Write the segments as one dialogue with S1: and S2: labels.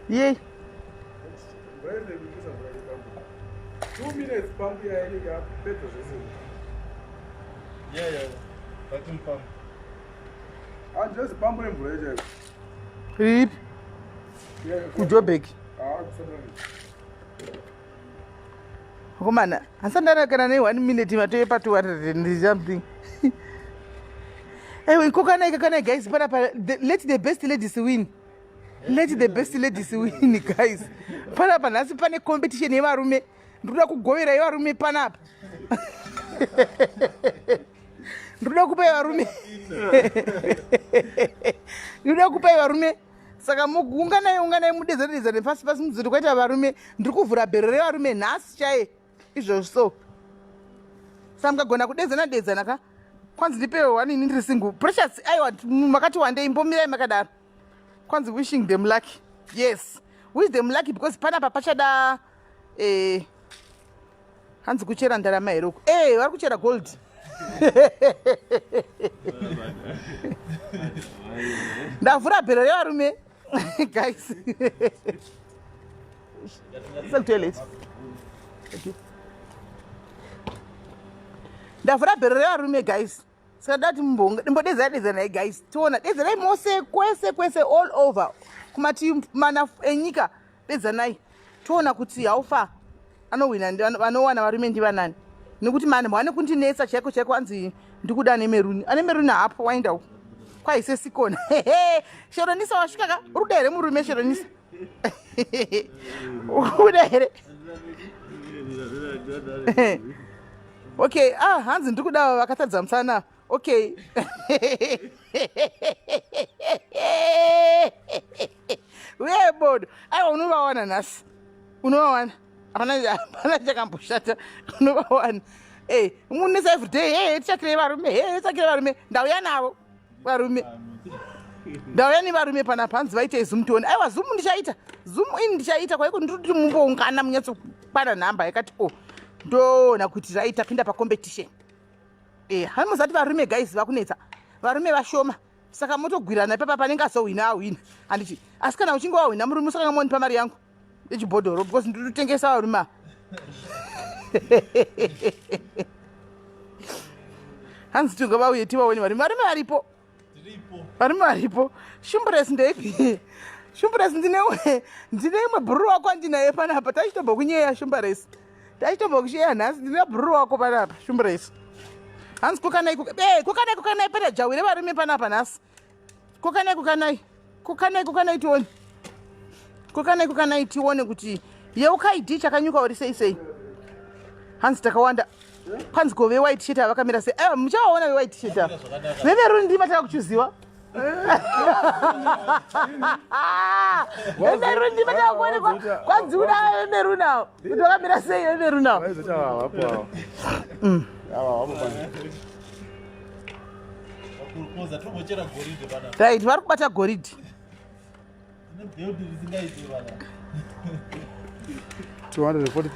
S1: Yei. Riripi? Kujobek. Akomana, handisati ndana kana ne one minute matove pa 200 something. Ewe kokanai kokanai guys panapa let the best ladies win. Let the best ladies win guys. Panapa nhasi pane competition yevarume. Ndikuda kugovera yevarume panapa. Ndikuda kupa yevarume. Ndikuda kupa yevarume. Saka muunganai unganai mudedzane dedzane pasi pasi mudzoti kwaita varume. Ndiri kuvhura bhero revarume nhasi chaiye. Izvozvo so. Saka mukagona kudedzana dedzana ka. Kwanzi ndipewe one ini ndiri single. Precious aiwa makati wandei mbomirai makadaro. Kwanzi wishing them luck. Yes. Wish them lucky because panapa pachada eh hanzi kuchera ndarama here uku. Eh vari kuchera gold. Ndavhura bhero revarume guys. Sekutoilet. Okay. Ndavhura bhero revarume guys. Saka dati mbodedzera dedzerai guys. Tiona dedzerai mose kwese kwese all over. Kumati mana enyika dedzanai. Tiona kuti how far anowina vanowana varume ndivanani. Nekuti mani mwane kundinetsa chaiko chaiko anzi ndikuda ane meruni. Ane meruni hapo waenda uko. Kwaise sikona. Sheronisa wasvika ka? Uri kuda here murume Sheronisa? Ukuda here? Okay, ah hanzi ndiri kuda vakatadza musana. Okay. Uye bodo. Aiwa unovawana nhasi. Unovawana. Hapana hapana chakamboshata. Unovawana. Eh, munesa everyday. Hey, tichakirei varume. Hey, tichakirei varume. Ndauya navo. Varume. Ndauya nevarume panapa hanzi vaite zoom tione. Aiwa zoom ndichaita. Zoom in ndichaita kwaiko ndiri kuti mumboungana munyatsokwana nhamba yakati oh. Ndoona kuti raita pinda pa competition. Eh, hamuzati varume guys vakunetsa. Varume vashoma. Saka motogwirana ipapa panenge azohwina ahwina. Handiti. Asi kana uchinge wahwina murume usakanga monipa mari yangu. Yechibhodhoro because ndinotengesa varume ava. Hanzi tinga vauye tivaone varume. Varume varipo. Varume varipo. Shumbures ndeipi? Shumbures ndine ndine imwe bhururu wako andinaye panapa. Tachitobva kunyeya Shumbures. Tachitobva kusheya nhasi ndine bhururu wako panapa Shumbures. Hanzi kokanai eh kokanai kokanai peta jawire varume panapa nhasi. Kokanai kokanai. Kokanai kokanai tione. Kokanai kokanai tione kuti yeukai D chakanyuka uri sei sei. Hanzi takawanda. Kwanzi ko ve white shirt vakamira sei? Eh muchawaona ve white shirt ava. Vemeruni ndima takakuchuziwa. Vemeruni ndima takakuonekwa. Kwanzi una vemeruni avo. Kuti vakamira sei vemeruni avo. Right, vari kubata goridhe.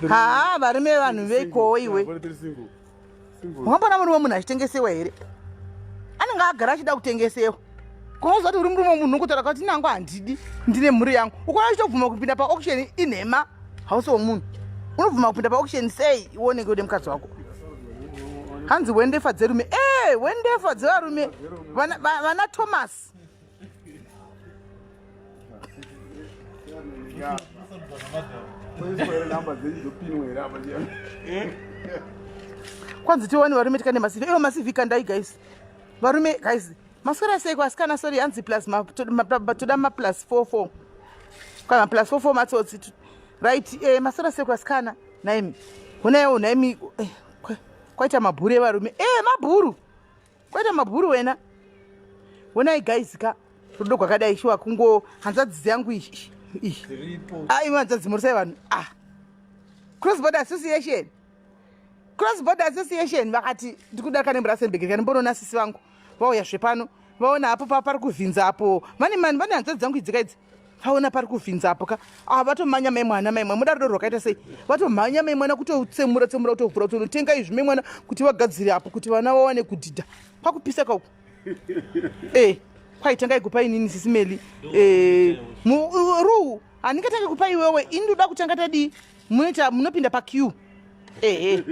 S1: Haa, varume vanhu veikowo iwe. Wakambona murume wemunhu achitengesewa here? Anenge agara achida kutengesewa. Kunoziva kuti uri murume wemunhu ungotaura kuti nangu handidi, ndine mhuri yangu. Ukaona achitobvuma kupinda paauction inhema, hausi wemunhu. Unobvuma kupinda paauction sei iwe unenge une mukadzi wako? Hanzi wendefa dzerume. Eh, wendefa dzevarume. Vana, vana Thomas. Kwanzi tiwane varume tikane masivi. Iwo masivi kandai guys. Varume guys. Maswera sei kwasikana sorry hanzi plus ma, toda ma plus 44. Kana plus 44 matsotsi. Right, eh maswera sei kwasikana naimi. Honayo naimi eh, kwaita mabhuru evarume. Eh mabhuru. Kwaita mabhuru wena. Honai guys ka rudo gwakadai shuwa kungo hanzvadzi dzangu iyi. Ah imwe hanzvadzi murisai vanhu. Ah. Cross Border Association. Cross Border Association vakati ndikudarika nemuRustenburg rikani mbonoona sisi vangu vauya zvepano vaona apo pari kuvhinza apo vane mani vane hanzvadzi dzangu idzika idzi. Vaona pari kuvhinza apo ka. Ah, vatomhanya mai mwana, mai mwana. Muda rudo rwakaita sei? Vatomhanya mai mwana kutotsemura tsemura kutovhura kutonotenga izvi mai mwana kuti vagadzire apo kuti vana vawane kudhidha. Kwakupisa ka uku. Eh, kwaitanga ikupa inini sisi Meli. Eh, mu ru handingatange kupa iwewe ini ndoda kutanga tadii? Munoita munopinda pa queue. Ehe.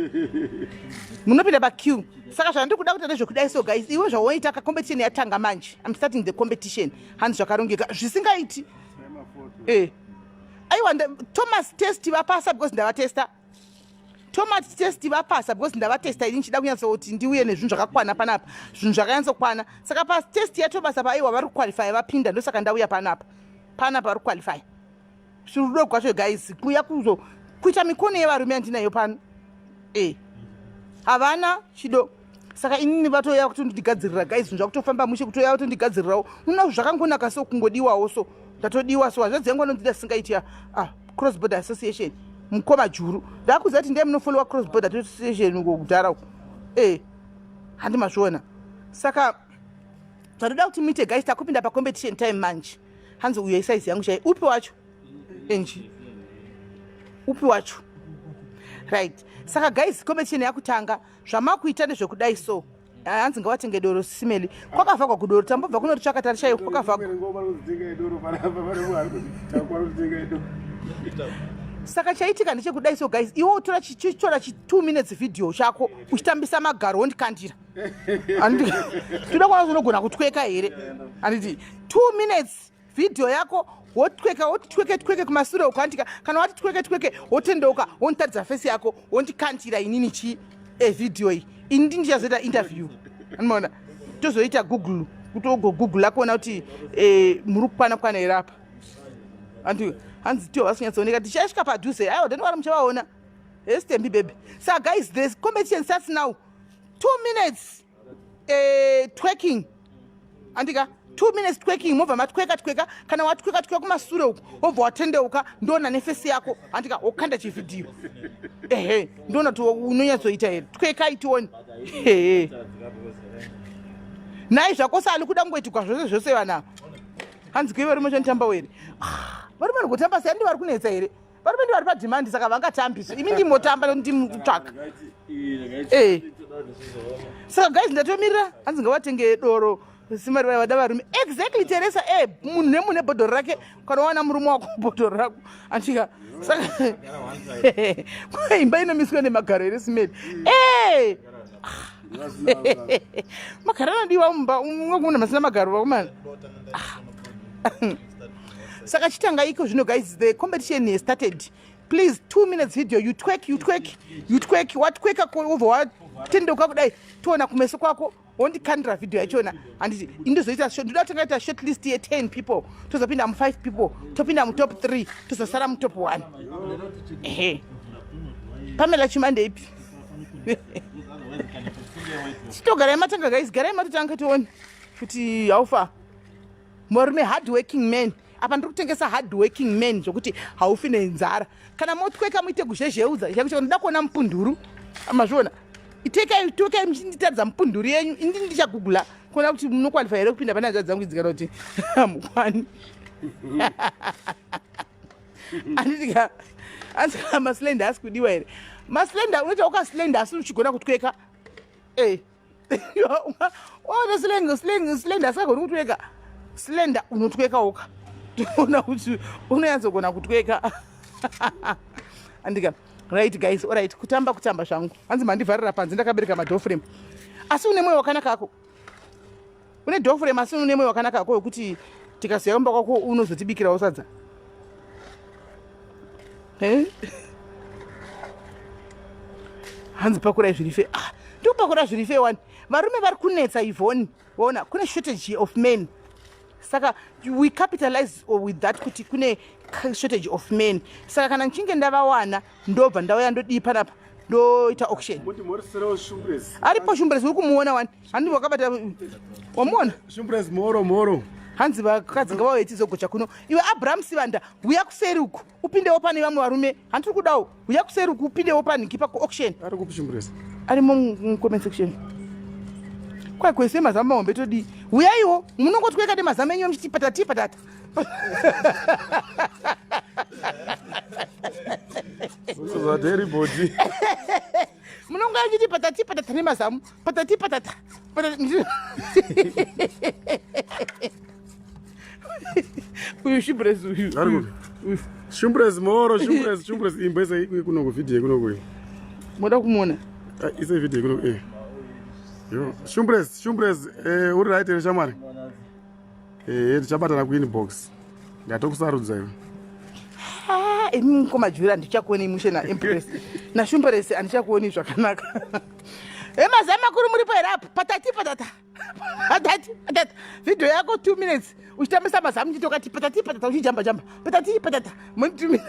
S1: Munopinda pa queue. Saka zvandiri kuda kuita ndezvekudai so guys, iwe zvawoita ka competition yatanga manje. I'm starting the competition. Hanzi zvakarongeka zvisingaiti. Eh. Aiwa Thomas test vapasa because ndavatesta. Thomas test vapasa because ndavatesta ini ndichida kunyatsoti ndiuye nezvinhu zvakakwana panapa. Zvinhu zvakanyatsokwana. Saka pa test yaThomas apa aiwa vari kuqualify vapinda ndosaka ndauya panapa. Panapa vari kuqualify. Rudo kwacho guys kuya kuzo kuita mikono yevarume yandinayo pano e havana chido saka inini vatouya kutondigadzirira guys zvinhu zvakutofamba mushe kutouya kutondigadzirirawo unoona zvakangonaka so kungodiwawo so ndatodiwa so hazvadzi yangu anondida singaiti ah, cross border association mukoma juru ndakuziva kuti ndiye munofollowa cross border association uko kudhara uko e handi mazviona saka zvandoda kuti muite guys takupinda pacompetition time manje hanzi uyo isaizi yangu chai upi wacho enji upi wacho right saka guys competition yakutanga zvamakuita ndezvekudai so hanzi ngawatenge doro simeli kwakavhagwa kudoro tambobva kunoritsvaka tarishayo kwakavhagwa saka chaitika ndechekudai so guys iwe utora chitora chi 2 minutes video chako uchitambisa magaro wondikandira toda kuona unogona kutweka here handiti 2 minutes video yako wotweka woti tweke tweke kumasure uko andika kana wati tweke tweke wotendeuka wonitaridza fesi yako wondikandira inini chi evideo iyi ini ndi ndichazoita interview anomaona tozoita google kuti ugogoogle kuona kuti eh, muri kukwana kwana here apa anti hanzi tiwo vasinyatsooneka tichasvika padhuze aiwa dani muchavaona hestembi baby sa guys the competition starts now 2 minutes eh, twerking andika 2 minutes twerking mobva matweka tweka kana watweka tweka kumasure uku wobva watendeuka ndoona nefesi yako andika wokanda chivhidhiyo ehe ndoona kuti unonyatsoita here twekai tione ehe nhai zvako sali kuda kungoitikwa zvose zvose vana hanzi kuive varume chonitamba were ah, varume vari kutamba sei andi vari kunetsa here varume ndi vari padhimandi saka vangatambi so imi ndimotamba ndimutsvaka eh. saka guys ndatomirira hanzi ngavatenge doro simari vaya vada varume exactly teresa e eh, munhu nemunhu nebhodhoro rake kana wawana murume wako bhodhoro rako andika saka imba inomiswa nemagaro here simeri e magaro anodiwa mumba umwe munhu masina magaro vakomana ah. Saka chitanga iko zvino guys, the competition has started. Please, 2 minutes video, you twerk, you twerk, you twerk, watweka over watendeuka kudai, toona kumeso kwako, wondikandira video yachona. Handiti indozoita short, ndoda kutanga ita short list ye 10 people, tozopinda mu 5 people, topinda mu top 3, tozosara mu top 1. Ehe. Pamela Chimande ipi? Chitogarai matanga guys, garai matotanga tione kuti how far. Murume hard working man. Apa ndiri kutengesa hard working man zvokuti haufi nenzara. Kana motweka muite kuzhezheudza. Chakuti ndoda kuona mupunduru. Mazviona? Itekai twekai muchinditaridza mupunduru yenyu. Ini ndichagugula kuona kuti munokwalify here kupinda pane hanzvadzi dzangu idzi kana kuti hamukwani. Anditi ka anzi maslender asi kudiwa here? Maslender unoita ukaslender asi uchigona kutweka. Eh. Waona slang slang slender asingagoni kutweka. Slender unotweka woka. Toona kuti unonyatsogona kutweka. Andika. Right guys, all right. Kutamba kutamba zvangu. Hanzi mandivharira panze ndakabereka madoor frame. Asi une moyo wakanaka ako. Une door frame asi une moyo wakanaka ako wekuti tikasiya kumba kwako unozotibikirawo sadza. Eh? Hanzi pakurai zviri fe. Ah, ndopakura zviri fe wani. Varume vari kunetsa Yvonne. Waona kune shortage of men. Saka we capitalize with that kuti kune shortage of men. Saka kana nchinge ndavawana ndobva ndauya ndodii panapa ndoita auction. Aripo Shumbrezi uri kumuona wani. Handi wakabata wamuona?
S2: Shumbrezi moro moro.
S1: Hanzi vakadzi ngavauye tizogocha kuno. Iwe Abraham Sivanda huya kuseri uku upindewo pane vamwe varume. Handiri kudawo. Huya kuseri uku upindewo panhiki pa auction.
S2: Ari kupi Shumbrezi?
S1: Ari mu comment section. Kwakwese mazamu mahombe todii? Huyaiwo munongotweka nemazamu enyu muchiti patati patata. Munonga muchiti patati patata nemazamu patati patata. Uyu Shumbrezi uyu.
S2: Shumbrezi moro Shumbrezi Shumbrezi imbo isa kuno ku video kuno kuyi.
S1: Moda kumuona?
S2: Ah, isa video kuno eh. Yo, Shumbrezi Shumbrezi eh uri right here shamwari? Eh tichabatana ku inbox. Ndatokusarudza iwe.
S1: Ah, imi mukoma Jura handichakuoni mushe na Empress. Na Shumbrezi handichakuoni zvakanaka. Emazai makuru muripo here apo? Patati patata. Patati patata. Video yako 2 minutes uchitambisa mazamu chito kati patati patata uchijamba jamba. Patati patata. Munitumira.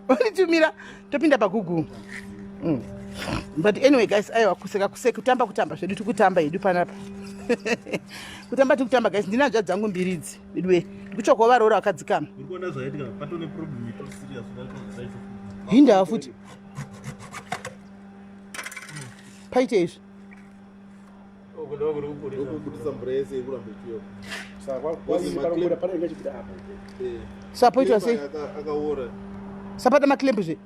S1: Munitumira topinda pa Google. But anyway guys, aiwa kuseka kuseka kutamba kutamba zvedu tikutamba hedu panapa. Kutamba tikutamba guys, ndina hanzvadzi dzangu mbiri idzi. Veduwe ndikutsvakawo varoora vakadzikama.
S3: Urikuona zvaitika patone problem itori serious
S1: Hindawa futi. Paite izvi. Sapoitwa sei? Sapata maclamp zve.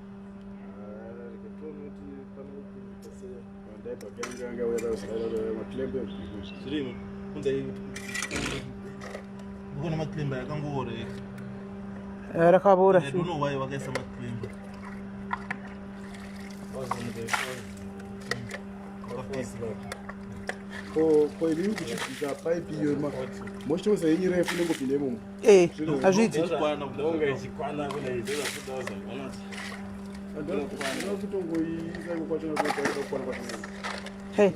S1: Rakavora.
S2: Ko imimi kuchibvisa pipe iyo mochitoisa yenyu refu inongopinda imomo.
S1: Eh, hazviiti. Hey.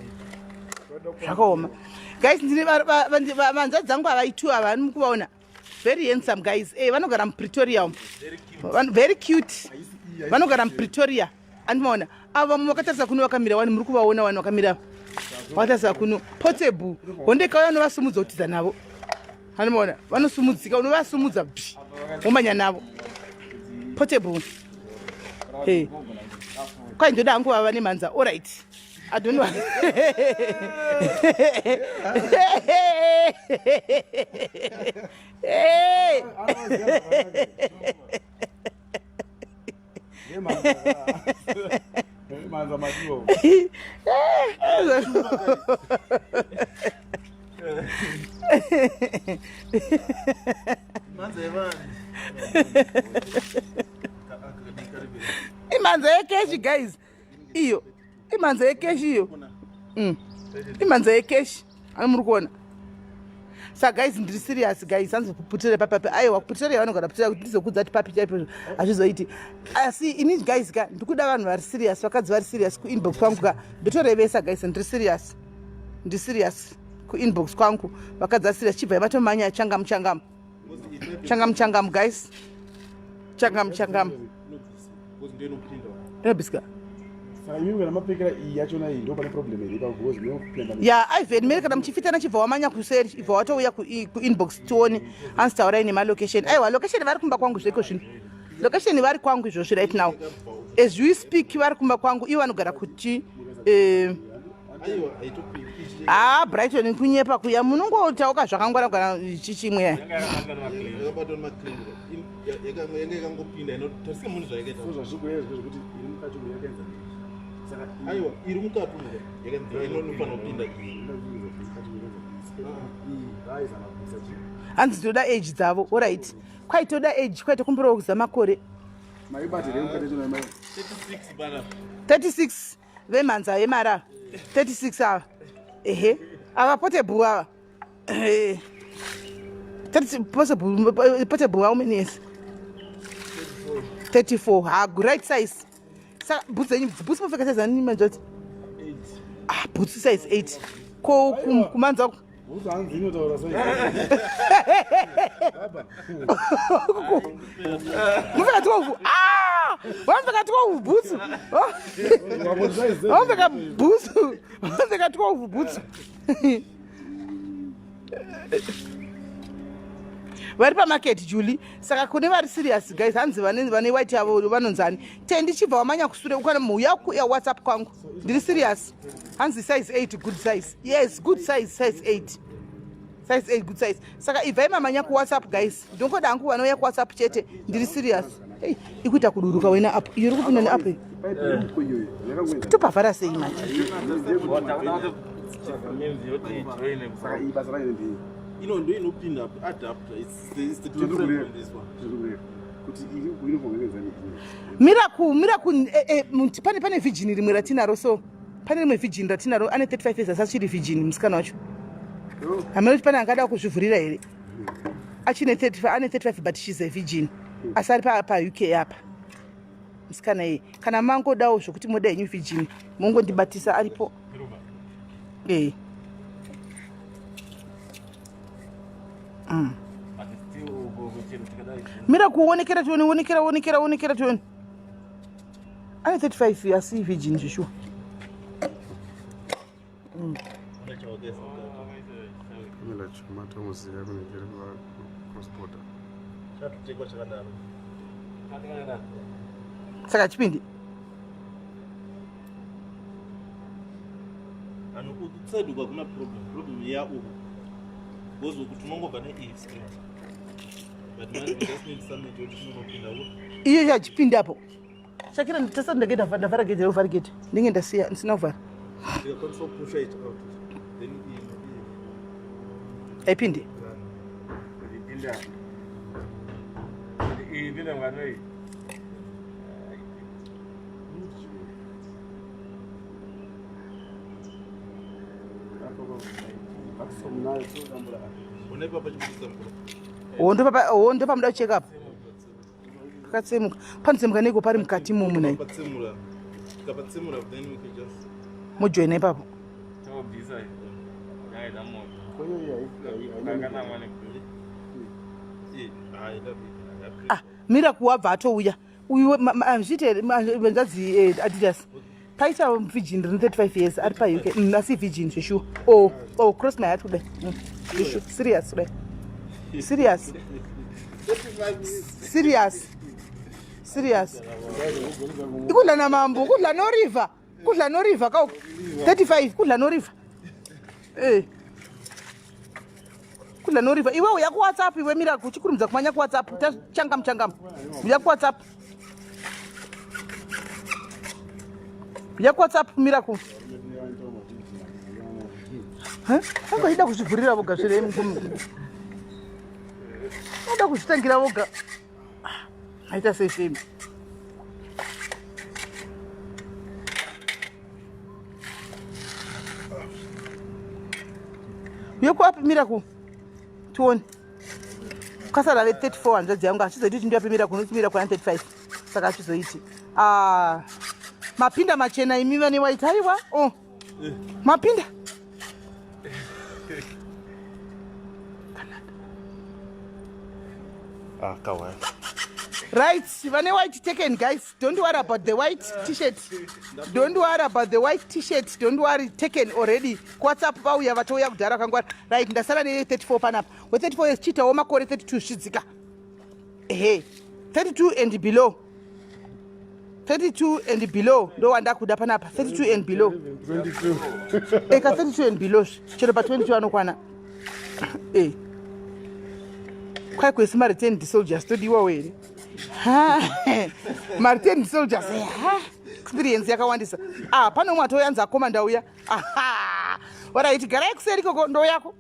S1: Zvakaoma. Guys, ndine vanzvadzi dzangu ava itu ava mukuvaona. Very handsome guys. Eh, vanogara muPretoria umu. Very cute. Vanogara muPretoria. Andimaona. Ava vamwe vakatarisa kuno vakamira wani muri kuvaona wani vakamira. Vakatarisa kuno. Portable. Honde kauya unovasumudza kutiza navo. Andimaona. Vanosumudzika unovasumudza bhi. Womanya navo. Portable. Hey. Kwai ndoda hangu vava nemhanza. All right. I don't know. Hey. Imhanza yekeshi guys. Iyo. Imhanza yekeshi iyo. Imhanza yekeshi. Ani muri kuona? Sa guys ndiri serious guys hanzi kuputira papapi aiwa kuputira yavanogara putira kuti ndizokudza kuti papi chaipo hazvizoiti asi ini guys ka ndikuda vanhu vari serious vakadzi vari serious kuinbox kwangu ka ndotorevesa guys ndiri serious ndiri serious kuinbox kwangu vakadzi vari serious chibva vatomanya changamu changamu changamu changamu guys changamu changamu inobisika ya ivan mere kana muchifitana chibva wamanya kuseri ibva watouya kuinbox tione hanzi taurai nemalocation aiwa location vari kumba kwangu zveko zvino location vari kwangu izvozvi right now as we speak vari kumba kwangu ivo vanogara kuti haa Brighton kunyepa kuya munongotauka zvakangwara kana chichimwe hanzi toda age dzavo orit kwai toda age kwai tokumbirawo kuziva makore 36 vemhanza yemari ava 36 ava ehe ava potable ava potable how many years 34 ha right size saka bhutsu dzenyu bhutsu mopfeka size ani manjoti ah bhutsu size 8 ko kumanza ku mupfeka 12 ah vanopfeka 12 bhutsu vanopfeka bhutsu vanopfeka 12 bhutsu Vari pamarket Julie. Saka kune vari serious guys, hanzi vane vane white avo vanonzani. Tendi chibva wamanya kusure ukana mhuya kuya WhatsApp kwangu. Ndiri serious. Hanzi size 8 good size. Yes, good size size 8. Size 8 good size. Saka ibvai mamanya ku WhatsApp guys. Ndongoda hangu vanouya ku WhatsApp chete. Ndiri serious. Hey, ikuita kuduruka wena apo. Iyo iri kupinda neapo. Topavhara sei manje?
S3: Ino ndo inopinda adapter. It's the, it's the different from this one.
S1: Mira ku mira ku eh, eh, pane pane virgin rimwe ratinaro so pane rimwe virgin ratinaro ane 35 years asachiri virgin musikana wacho. Hameno kuti pane angada kuzvivhurira here. Achine 35 ane 35 but she's a virgin. Asi ari pa, pa UK apa. Musikana iye kana mangodawo zvokuti moda henyu virgin mongondibatisa aripo. Eh. Mm. Mira kuonekera tione onekera onekera onekera tione. Ane 35 asi virgin zveshuwa. Mm. Saka chipindi.
S3: Ano kuside uku hakuna problem. Problem ya uku. Because uku tinongobva ne E straight. But man, we just need something to tinonopinda uku.
S1: Iyo yachipinda apo. Shakira nditasa ndege ndavhara ndavhara gate ndovhara gate. Ndinge ndasiya ndisina kuvhara.
S3: Tikakwanisa kupusha it out. Then iyi
S1: Haipindi.
S2: Ipinda. Ipinda mwana iyi.
S1: Hondo pamuda kucheka apa pakatsemuka panotsemuka neiko pari mukati imomo nai mojoina ipapo ah, mira kuwabva atouya uyu zviite hanzvadzi eh, adidas paita virgin rine 35 years ari pauk mm, asi virgin zveshuwa o oh, oh, cross my heart kudai mm, zveshuwa serious kudai serious serious serious ikudla namambo kudla noriver kudla noriver kauku 35 kudla noriver eh. Kudla noriver iwe uya kuwhatsapp iwe miracle uchikurumidza kumanya kuwhatsapp tachangamu changamu uya kuwhatsapp uya kuwhatsapp miracle anga ida kuzvivhurira voga zvere oda kuzvitangira voga aita sei femi Yokuapi miracle tione kwasara ve 34 hanzvadzi yangu hazvizoiti kuti ndivape miracle nokuti miracle ana 35 saka hazvizoiti ah, mapinda machena imi vane white aiwa oh. Mapinda
S3: Ah, kawai.
S1: Right, vane white taken guys. Don't worry about the white t-shirt. Don't worry about the white t-shirt. Don't worry, taken already. WhatsApp vauya vatouya kudhara kangwara. Right, ndasara ne 34 panapa. We 34 years chiitawo makore 32 zvichidzika. Ehe. 32 and below. 32 and below ndo wandakuda panapa 32 and below eka 32 and below chero pa 22 anokwana e kwai kwesi mareturn soldiers todiwawo here mareturn soldiers experience yakawandisa ah pane umwe atoyanza akoma ndauya orit garai kuseri koko ndoyako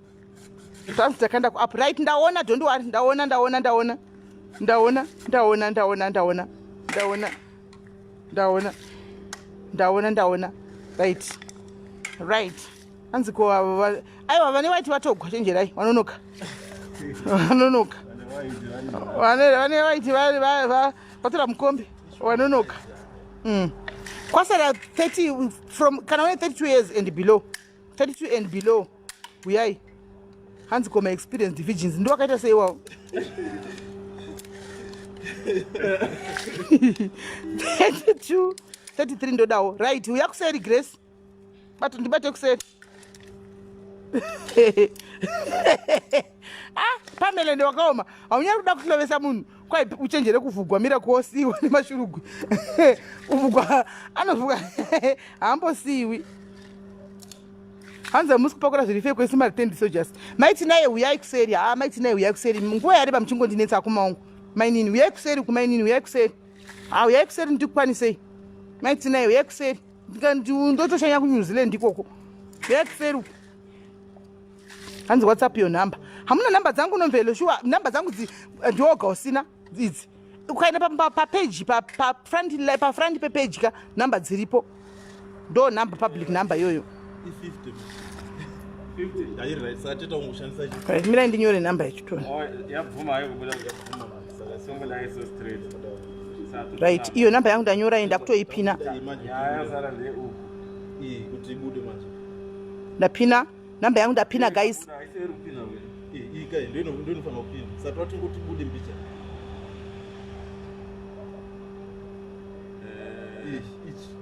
S1: Tanzi takaenda ku up right ndaona don't worry ndaona ndaona ndaona ndaona ndaona ndaona ndaona ndaona ndaona ndaona ndaona right right anzi ko aiwa vane waiti vatogwa chenjerai vanonoka vanonoka vane waiti vatora mukombe vanonoka mm. kwasara 30 from kana une 32 years and below 32 and below uyai hanzi koma experienced virgins ndo wakaita sei iwawo 32 33 ndodawo right uya kuseri grace bato ndibate kuseri Ah, Pamela ndi wakaoma. Haunyari kuda kuhlovesa munhu. Kwai uchenjere kuvhugwa mira kuosiwa nemashurugwi. Kuvhugwa anovhugwa haambosiwi. Hanzi hamusi kupakura zviri fake kwese mari 10 soldiers. Maiti naye huyai kuseri. Ha maiti naye huyai kuseri. Nguva yareba muchingondinetsa akuma wangu. Mainini huyai kuseri kumainini huyai kuseri. Ha huyai kuseri ndikukwanisei. Maiti naye huyai kuseri. Ndotoshanya kuNew Zealand ikoko. Huyai kuseri uko. Hanzi WhatsApp your number. Hamuna number dzangu nomvelo shuwa number dzangu dzi ndioga usina idzi. Ukaenda papeji pa, pa, pa front pa front pepeji ka number dziripo. Ndo number public number iyoyo. Mira ndinyore number yacho tone. Oh, right, iyo number yangu ndanyora iyi ndakutoipina. Ndapina number yangu ndapina guys.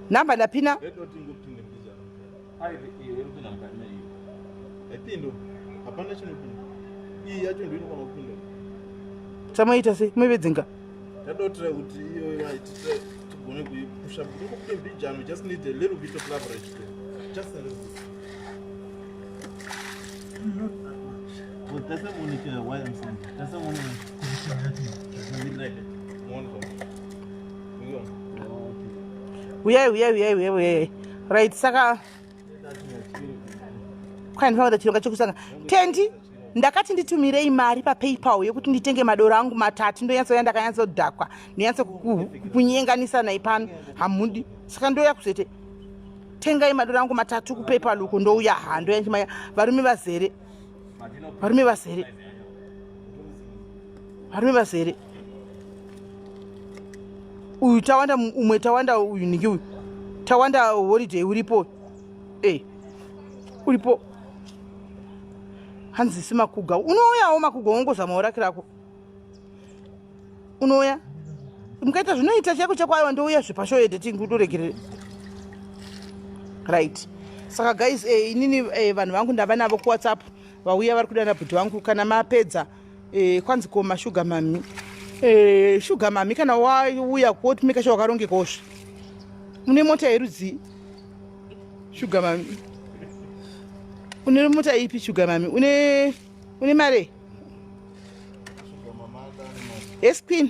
S1: Number ndapina. Chamoita sei? Muivedzinga.
S3: Tadotira kuti iyo tigone kuipusha kuti mbijana we just need a little bit of leverage there. Just a little bit. Not that much. But that's not only why I'm saying. That's not only
S1: Uyai, uyai, uyai, uyai, uyai. Right, saka kwai ndinoda chironga chekusanga. Tendi, ndakati nditumirei mari paPayPal yekuti nditenge madoro angu matatu ndonyatsouya ndakanyatsodhakwa ndonyatso kunyenganisa naye pano hamudi saka ndouya kuzoite tengai madoro angu matatu kupaypal uko ndouya ha ndouya ndimaya varume vazere varume vazere varume vazere uyu tawanda umwe tawanda uyu niki uyu tawanda holiday uripo e eh, uripo hanzi si makuga unouyawo makuga wongozama urakirako unouya mukaita zvinoita chako chako aiwa ndouya zvepashow editing kutoregerere right saka guys eh, inini eh, vanhu vangu ndava navo kuwhatsapp vauya vari kudana bhuti vangu kana mapedza eh, kwanzi ko mashuga mami eh, shuga mami kana wauya kuotumika sho wakarongekaosve une mota yerudzii shuga mami une mota ipi shuga mami une une mari yes queen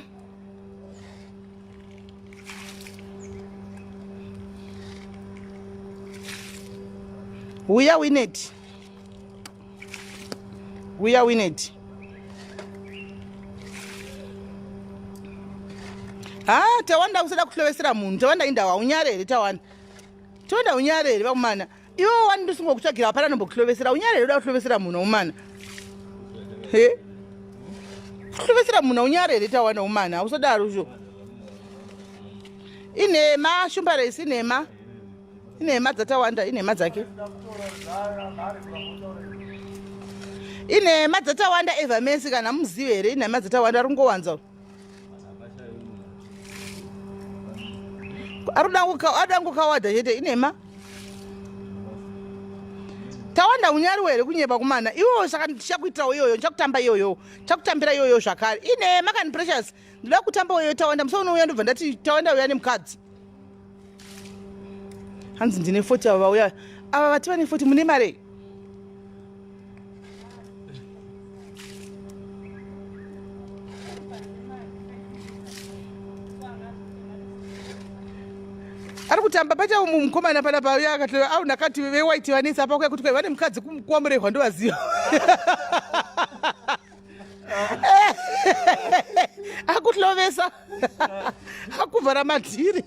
S1: huya winet huya winet ha tawanda kusada kuhlovesera munhu tawanda indawo haunyare here tawanda tawanda unyare here vakumana iwe wani ndisingokutsvagira hapana nombokuhlovesera unyare here uda kuhlovesera munhu umana he kuhlovesera munhu unyare here tawanda umana usadaro zvo inhema shumba resi inhema inhema dzatawanda inhema dzake inhema dzatawanda eva mesi kana muzive here inhema dzatawanda ari kungowanza arikuda kukawada chete inhema tawanda unyariwo here kunyeba kumana iwowo saka ndichakuitirawo iyoyo ndichakutamba iyoyo ndichakutambira iyoyo zvakare inhema kani precious ndoda kutamba uyo tawanda musa unouya ndobva ndati tawanda uya nemukadzi hanzi ndine 40 ava vauya ava vati vane 40 mune mari ari kutamba paita umu mukomana panapa uya akati au ndakati vewaiti vanetsa apa kuya kuti kwai vane mukadzi kwamurehwa ndovaziva akuhlovesa akuvhara madhiri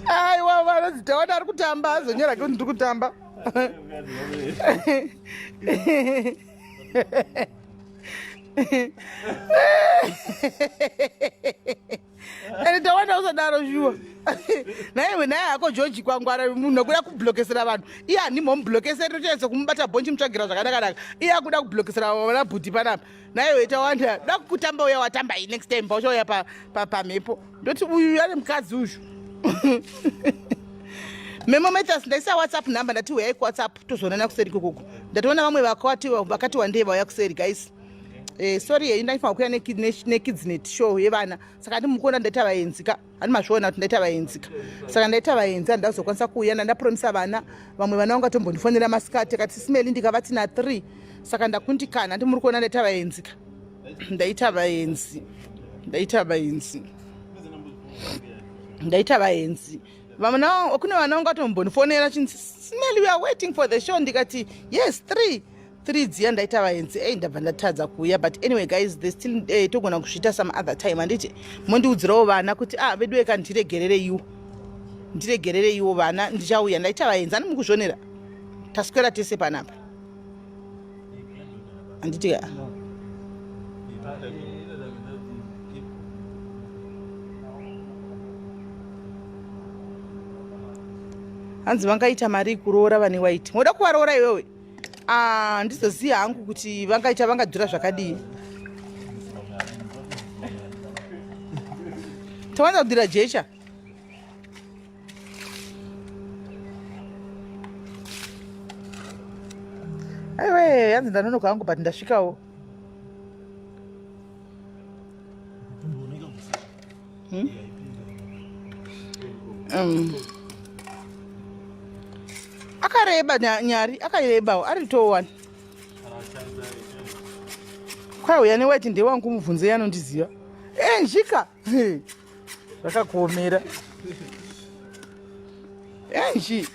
S1: aiwa vanonzi tawana ari kutamba azonyora kuti ndiri kutamba ende tawanda usadaro shuwa naiwe naye hako george kwangwara munhu akuda kublokesera vanhu iye handimbomublokeseri totoedza kumubata bhonchi mutsvagira zvakanakanaka iye akuda kublokesera vana bhuti panapa naiwe tawanda da kutamba uya watamba iyi next time pauchauya pamhepo ndoti uyu ane mukadzi uyu Memo Matthias ndaisa WhatsApp number ndati huyai kuWhatsApp tozoonana kuseri ikokoko. Ndatoona vamwe vakati vakati wandei vauya kuseri guys. Eh, sorry henyu ndaifanira kuuya nekidsnet show yevana saka ndimukuona ndaita vaenzi ka handi mazviona kuti ndaita vaenzi ka saka ndaita vaenzi handida kuzokwanisa kuuya ndandapromisa vana vamwe vana vangatombondifonera masikati akati simeli ndikavati na 3 saka ndakundikana handi muri kuona ndaita vaenzi ka ndaita vaenzi ndaita vaenzi ndaita vaenzi vamwe kune vana vangatombondifonera chinzi smell we are waiting for the show ndikati yes 3 3 dziya ndaita vaenzi ei ndabva ndatadza kuuya but anyway guys they still eh, togona kuzviita some other time handiti mondiudzirawo vana kuti ah veduwe ka ndiregerereiwo ndiregerereiwo vana ndichauya ndaita vaenzi ani mukuzvionera taswera tese panapa handiti ka hanzi vangaita mari kuroora vane white moda kuvaroora iwewe Ah, ndizoziva hangu kuti vangaita vangadhura zvakadii tawanza kudhira jecha aiwe hanzi ndanonoka hangu but ndasvikawo Hmm? Um. Akareba nyari, akarebawo ari to one. Kwauya newhite ndewangu mubvunze yanondiziva. Eh njika. Zvakakuomera. Enji.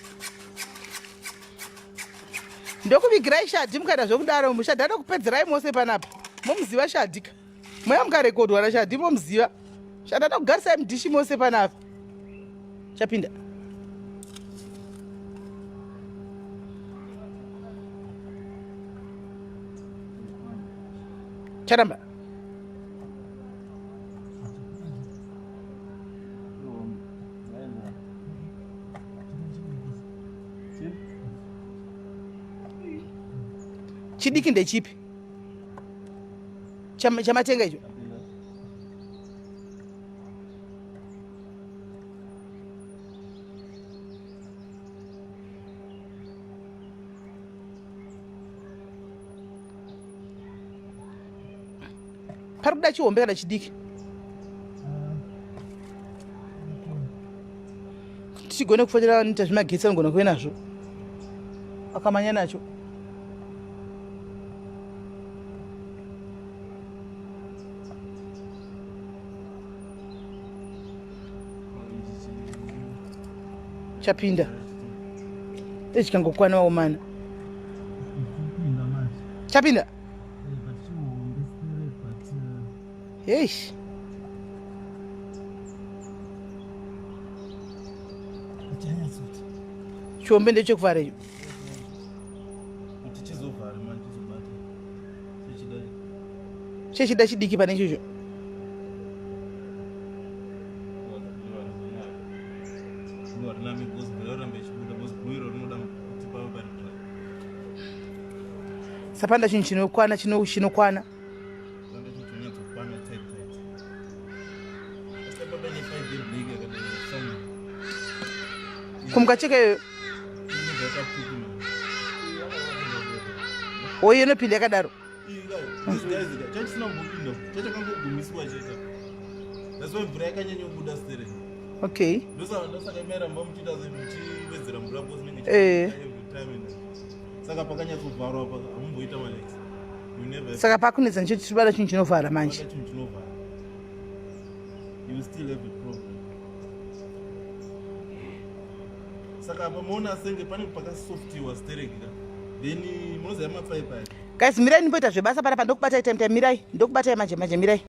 S1: Ndokuvigirai shadhi mukaita zvekudaro mushadhi anokupedzerai mose panapa. Momuziva shadhika. Mweya mukarekodwa naShadhi momuziva. Shadhi anokugarisai mudhishi mose panapa. Chapinda. Charamba. Chidiki ndechipi? Chamatenga icho. Pari kuda chihombe kana chidiki? Tichigone kufonera vanoita zvemagetsi vanogona kuve nazvo. Akamanya nacho. Chapinda. Echikangokwana waomana. Chapinda. Eish. Chombe ndechekuvhara icho. Chechida chidiki pane ichocho. Sapanda chinhu chinokwana chinokwana. Kumukacheka iyoyo. Oyo inopinda yakadaro. Okay. Eh.
S3: Saka pakanyatsovharwa apa hamumboita malex.
S1: Saka pakunetsa ndicho tibada chinhu chinovhara manje.
S3: Chinhu chinovhara. You still have a problem. Saka apa maona senge pane pakasoftiwa stereki ka. Then munoziva mapaipi aya.
S1: Guys mirai ndimboita zvebasa panapa ndokubatai time time mirai ndokubatai manje manje mirai.